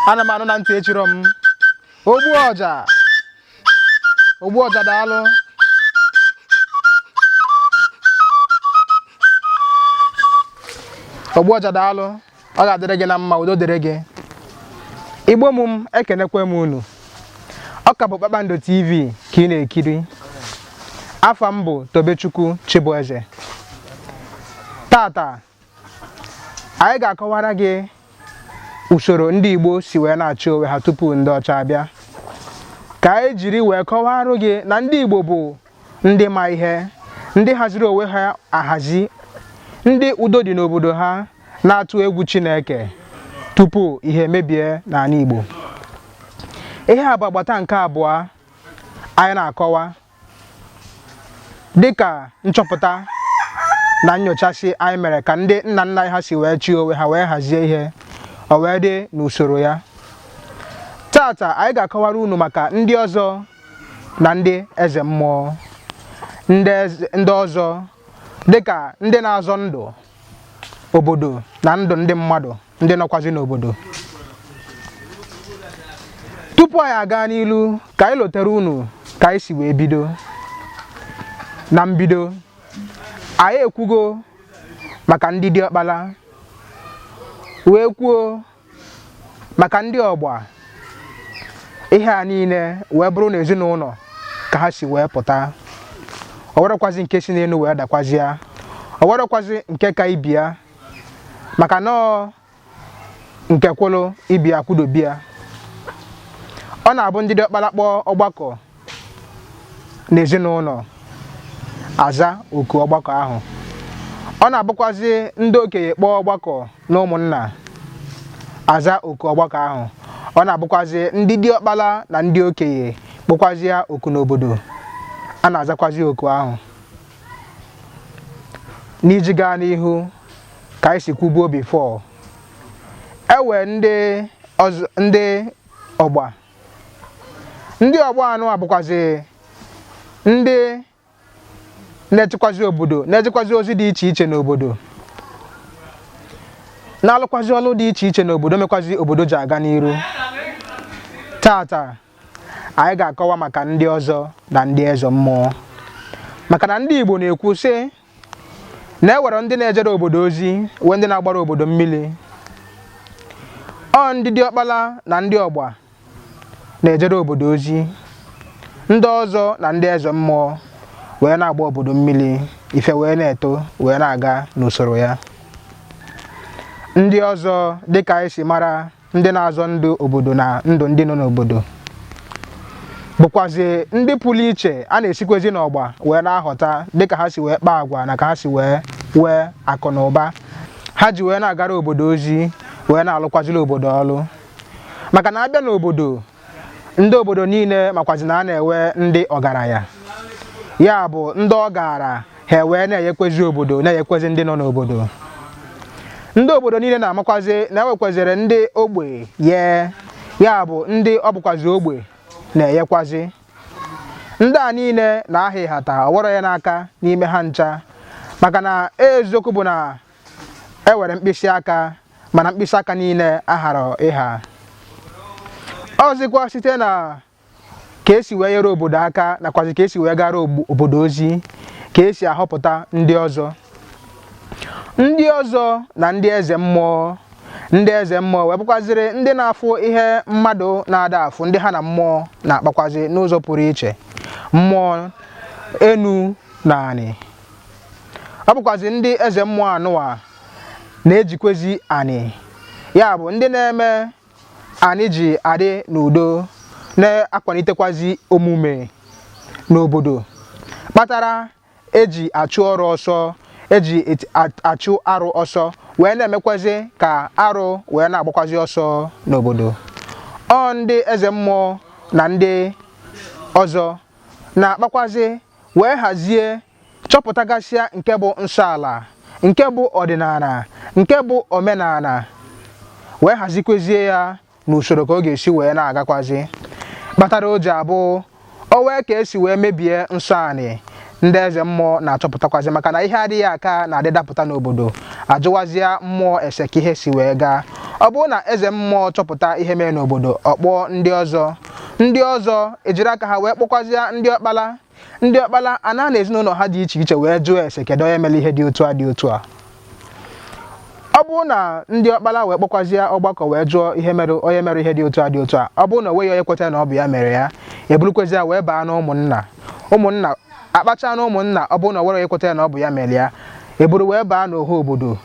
Ana m anụ na ntị echiro m. Ogbu ọja, ogbu ọja, daalụ. Ogbu ọja, daalụ. Ọ ga-adịrị gị na mma. Udo dịrị gị. Igbo mụ m, ekenekwe m unu. Ọ ka bụ Kpakpando TV ka ị na-ekiri. Afa m bụ Tobechukwu Chibueze. Tata anyị ga-akọwara gị usoro ndị Igbo si wee na-achị onwe ha tupu ndị ọcha abịa, ka anyị jiri wee kọwarụ gị na ndị Igbo bụ ndị ma ihe, ndị haziri onwe ha ahazi, ndị udo dị n'obodo ha, na-atụ egwu Chineke tupu ihe mebie n'ala Igbo. Ihe a bụ agbata nke abụọ anyị na-akọwa dịka nchọpụta na nyochasị anyị mere ka ndị nna nna anyị ha si wee chịa onwe ha, wee hazie ihe o wee dị n'usoro ya. Tata anyị ga-akọwara unu maka ndị ọzọ na ndị eze mmụọ. Ndị ọzọ dịka ndị na-azọ ndụ obodo na ndụ ndị mmadụ ndị nọkwazi n'obodo. Tupu anyị aga n'ilu, ka anyị lotere unu ka anyị si wee bido. Na mbido, anyị ekwugo maka ndị diọkpala, wee kwuo maka ndị ọgba. Ihe a niile wee bụrụ na ezinụlọ ka ha si wee pụta. O werekwazi nke si n'elu wee dakwazịa, o werekwazi nke ka ibi ya, maka na ọ nke kwụlụ ibi ya kwudobi ya. Ọ na-abụ ndị diọkpala kpọọ ọgbakọ n'ezinụlọ, aza oku ọgbakọ ahụ. Ọ na-abụkwazi ndị okenye kpọọ ọgbakọ na ụmụnna, aza oku ọgbakọ ahụ. Ọ na-abụkwazi ndị diọkpala na ndị okenye kpọkwazịa oku n'obodo, a na-azakwazi oku ahụ. N'iji gaa n'ihu ka anyị si kwubuo before, ewe ndị ọzọ, ndị ọgba. Ndị ọgba anụ a bụkwazi ndị na-echekwazi obodo, na-ejekwazi ozi dị iche iche n'obodo, na-alụkwazi ọlụ dị iche iche n'obodo, mekwazi obodo ji aga n'iru. Tata anyị ga-akọwa maka ndị ọzọ na ndị eze mmụọ, maka na ndị Igbo na-ekwu sị na ewere ndị na-ejere obodo ozi, wee ndị na-agbara obodo mmiri. Ọ ndị diọkpala na ndị ọgba na-ejere obodo ozi, ndị ọzọ na ndị eze mmụọ wee na-agba obodo mmiri, ife wee na-eto wee na-aga n'usoro ya. Ndị ọzọ, dịka anyị si mara, ndị na-azọ ndụ obodo na ndụ ndị nọ n'obodo, bụkwazi ndị pụrụ iche a na-esikwezi n'ọgba wee na-aghọta, dịka ha si wee kpaa agwa na ka ha si wee wee akụ na ụba ha ji wee na-agara obodo ozi, wee na-alụkwaziri obodo ọlụ. Maka na abịa n'obodo, ndị obodo niile makwazi na a na-enwe ndị ọgaranya, ya bụ ndị ọ gara ha wee na-enyekwezi obodo, na-enyekwezi ndị nọ n'obodo. Ndị obodo niile na-amakwazi na enwekwaziri ndị ogbe ye, ya bụ ndị ọ bụkwazi ogbe na-enyekwazi. Ndị a niile na-aha ịhata ọwọrọ ya n'aka n'ime ha ncha, maka na eziokwu bụ na e nwere mkpịsị aka, mana mkpịsị aka niile aghara ịha. Ọzịkwa site na ka esi wee nyere obodo aka nakwazi ka esi wee gara obodo ozi ka esi ahọpụta ndị ọzọ. Ndị ọzọ na ndị eze mmụọ. Ndị eze mmụọ wee bụkwaziri ndị na-afụ ihe mmadụ na-ada afụ, ndị ha na mmụọ na-akpakwazi n'ụzọ pụrụ iche, mmụọ enu na anị. Ọ bụkwazi ndị eze mmụọ anụwa na-ejikwezi anị, ya bụ ndị na-eme anyị ji adị n'udo, na-akwalitekwazi omume n'obodo, kpatara eji achụ ọrụ ọsọ, eji achụ arụ ọsọ, wee na-emekwazi ka arụ wee na-agbakwazi ọsọ n'obodo. Ọ ndị eze mmụọ na ndị ọzọ na-akpakwazi wee hazie, chọpụtagasịa nke bụ nsọ ala, nke bụ ọdịnala, nke bụ omenala, wee hazikwezie ya n'usoro ka ọ ga-esi wee na-agakwazi. Kpatara o ji abụ o wee ka esi wee mebie nsọ anị, ndị eze mmụọ na-achọpụtakwazi, maka na ihe adịghị aka na-adịdapụta n'obodo, ajụwazịa mmụọ ese ka ihe si wee gaa. Ọ bụrụ na eze mmụọ chọpụta ihe mere n'obodo, ọ kpọọ ndị ọzọ, ndị ọzọ ejiri aka ha wee kpọkwazịa ndị ọkpala, ndị ọkpala ana na ezinụlọ ha dị iche iche wee jụọ ese kedu onye mere ihe dị otu a dị otu a. Ọ bụrụ na ndị ọkpala wee kpọkwazịa ọgbakọ wee jụọ ihe mere onye mere ihe dị otu a dị otu a, ọ bụrụ na o nweghị onye kwetara na ọ bụ ya mere ya, eburukwazịa wee baa na ụmụnna, ụmụnna akpacha na ụmụnna, ọ bụrụ na o nwere onye kwetara na ọ bụ ya mere ya, eburu wee baa n'ọha obodo.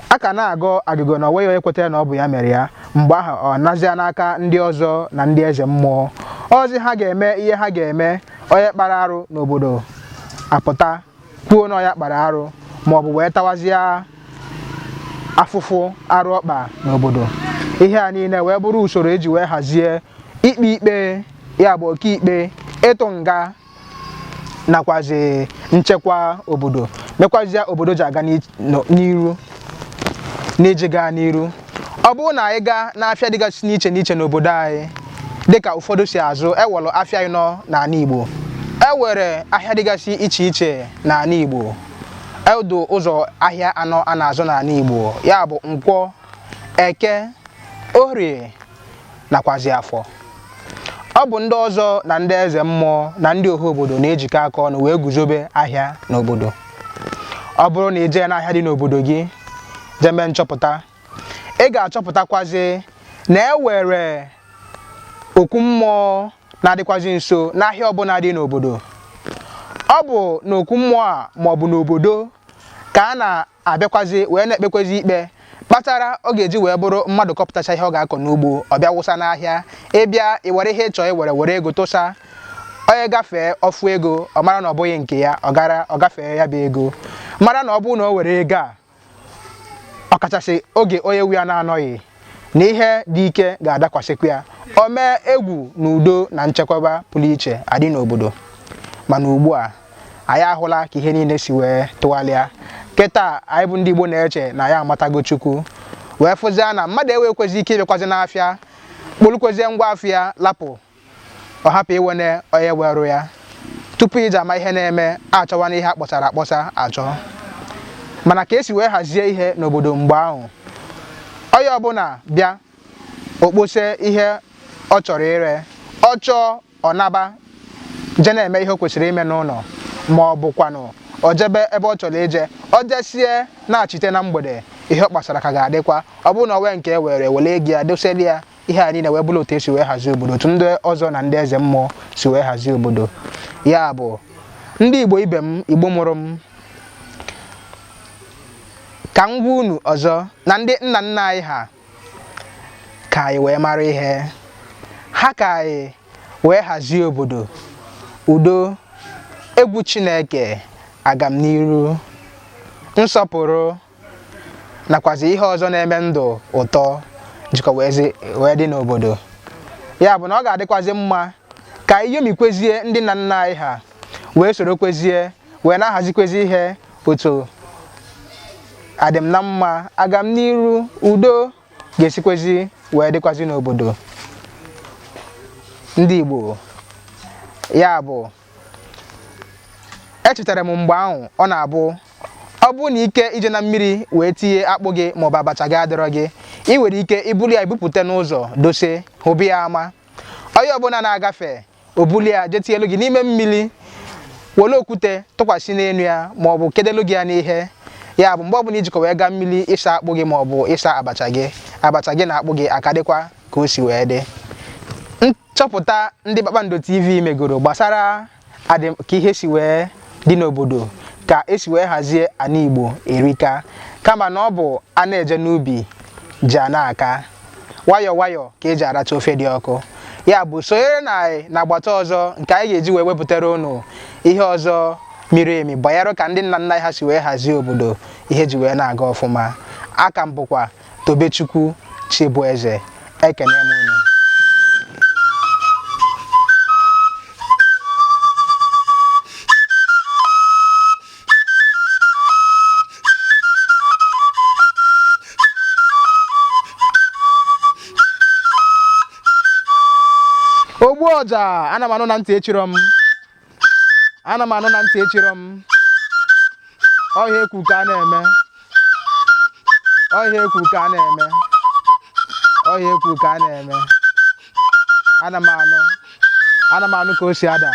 A ka na-agọ agụgọ na o nweghị onye kwetara na ọ bụ ya mere ya, mgbe ahụ ọ nazịa n'aka ndị ọzọ na ndị eze mmụọ. Ọzi ha ga-eme ihe ha ga-eme, onye kpara arụ n'obodo apụta kwuo na ọ ya kpara arụ, ma ọ bụ wee tawazie afụfụ arụ ọkpa n'obodo. Ihe a niile wee bụrụ usoro eji wee hazie ikpe ikpe, ya bụ ọkaikpe, ịtụ nga nakwazi nchekwa obodo, mekwazịa obodo ji aga n'iru n'iji gaa n'iru. Ọ bụrụ na anyị gaa n'afịa dịgasị n'iche n'iche n'obodo anyị, dịka ụfọdụ si azụ, ewere afịa ịnọ n'ala Igbo. E were ahịa dịgasị iche iche n'ala Igbo. Edo ụzọ ahịa anọ a na-azụ n'ala Igbo, ya bụ nkwọ, eke, orie nakwazi afọ. Ọ bụ ndị ọzọ na ndị eze mmụọ na ndị ọha obodo na-ejikọ aka ọnụ wee guzobe ahịa n'obodo. Ọ bụrụ na ị jee n'ahịa dị n'obodo gị jee mee nchọpụta, ị ga-achọpụtakwazi na e were okwu mmụọ na-adịkwazi nso n'ahịa ọbụla dị n'obodo. Ọ bụ n'okwu mmụọ a maọbụ n'obodo ka a na-abịakwazi wee na-ekpekwazi ikpe kpatara ọ ga-eji wee bụrụ mmadụ kọpụtacha ihe ọ ga-akọ n'ugbo, ọ bịa wụsa n'ahịa. Ị bịa i were ihe ị chọọ iwere, were ego tụsa. Onye gafee ọ fụ ego, ọ mara na ọ bụghị nke ya, ọ gara ọ gafee ya bụ ego, mara na ọ bụrụ na o were ego a, ọkachasị oge onye nwe ya na-anọghị, na ihe dị ike ga-adakwasịkwa ya. O mee egwu na udo na nchekwaba pụrụ iche adị n'obodo. Mana ugbu a anyị ahụla ka ihe niile si wee tụgharịa. Kịta anyị bụ ndị Igbo na-eche na ya amatago Chukwu, wee fụzia na mmadụ enwekwezi ike ịbịakwazi n'afịa kpolukwezie ngwa afịa lapụ, ọ hapụ iwene onye werụ ya. Tupu iji ama ihe na-eme, achọwa na ihe a kpọsara akpọsa achọ. Mana ka esi wee hazie ihe n'obodo mgbe ahụ, onye ọbụla bịa o kpose ihe ọ chọrọ ire, ọ chọọ ọ naba je na-eme ihe o kwesịrị ime n'ụlọ, ma ọ bụkwanụ o jebe ebe ọ chọrọ ije, o jesie na-achite na mgbede, ihe ọ kpasara ka ga-adịkwa. Ọ bụrụ na o nwee nke e were were ego ya doseli ya. Ihe a niile wee bụrụ otu esi wee hazie obodo, otu ndị ọzọ na ndị eze mmụọ si wee hazie obodo. Ya bụ ndị Igbo ibe m, Igbo mụrụ m, ka m gwa unu ọzọ na ndị nna nna anyị ha ka anyị wee mara ihe ha, ka anyị wee hazie obodo, udo, egwu Chineke, agamniru, nsọpụrụ nakwazi ihe ọzọ na-eme ndụ ụtọ jikọ wee dị n'obodo. Ya bụ na ọ ga-adịkwazi mma ka anyị yomikwezie ndị nna nna anyị ha, wee sorokwezie wee na-ahazikwezi ihe otu adịm na mma, agamniru, udo ga-esikwezi wee dịkwazi n'obodo ndị Igbo. Ya bụ echetara m mgbe ahụ ọ na-abụ ọ bụrụ na ike ije na mmiri wee tinye akpụ gị maọbụ abacha gị adịrọ gị, ị nwere ike ibuli ya ibupụta n'ụzọ dose hụbi ya ama, onye ọbụla na-agafe o buli ya jee tinyelu gị n'ime mmiri, were okwute tụkwasị n'elu ya maọbụ kedelu gị ya n'ihe. Ya bụ mgbe ọbụla ijikọ wee gaa mmiri ịsa akpụ gị maọbụ ịsa abacha gị, abacha gị na akpụ gị aka dịkwa ka o si wee dị. Nchọpụta ndị Kpakpando TV megoro gbasara ka ihe si wee dị n'obodo, ka esi wee hazie ana Igbo erika, kama na ọ bụ a na-eje n'ubi ji a na-aka nwayọọ nwayọọ ka eji aracha ofe dị ọkụ. Ya bụ sonyere na anyị na agbata ọzọ nke anyị ga-eji wee wepụtara unu ihe ọzọ miri emi banyere ka ndị nna nna ha si wee hazie obodo, ihe ji wee na-aga ọfụma. Aka m bụkwa Tobechukwu Chibueze, ekene m unu. Ogbu ọja, ana m anụ na ntị echirọ m, ana m anụ na ntị echirọ m. Ọ ihe ekwu ka a na-eme, ọ ihe ekwu ka a na-eme. Ọ ihe ekwu ka a na-eme. Ana m anụ, ana m anụ ka o si ada,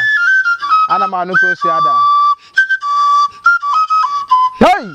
ana m anụ ka o si ada. Hey!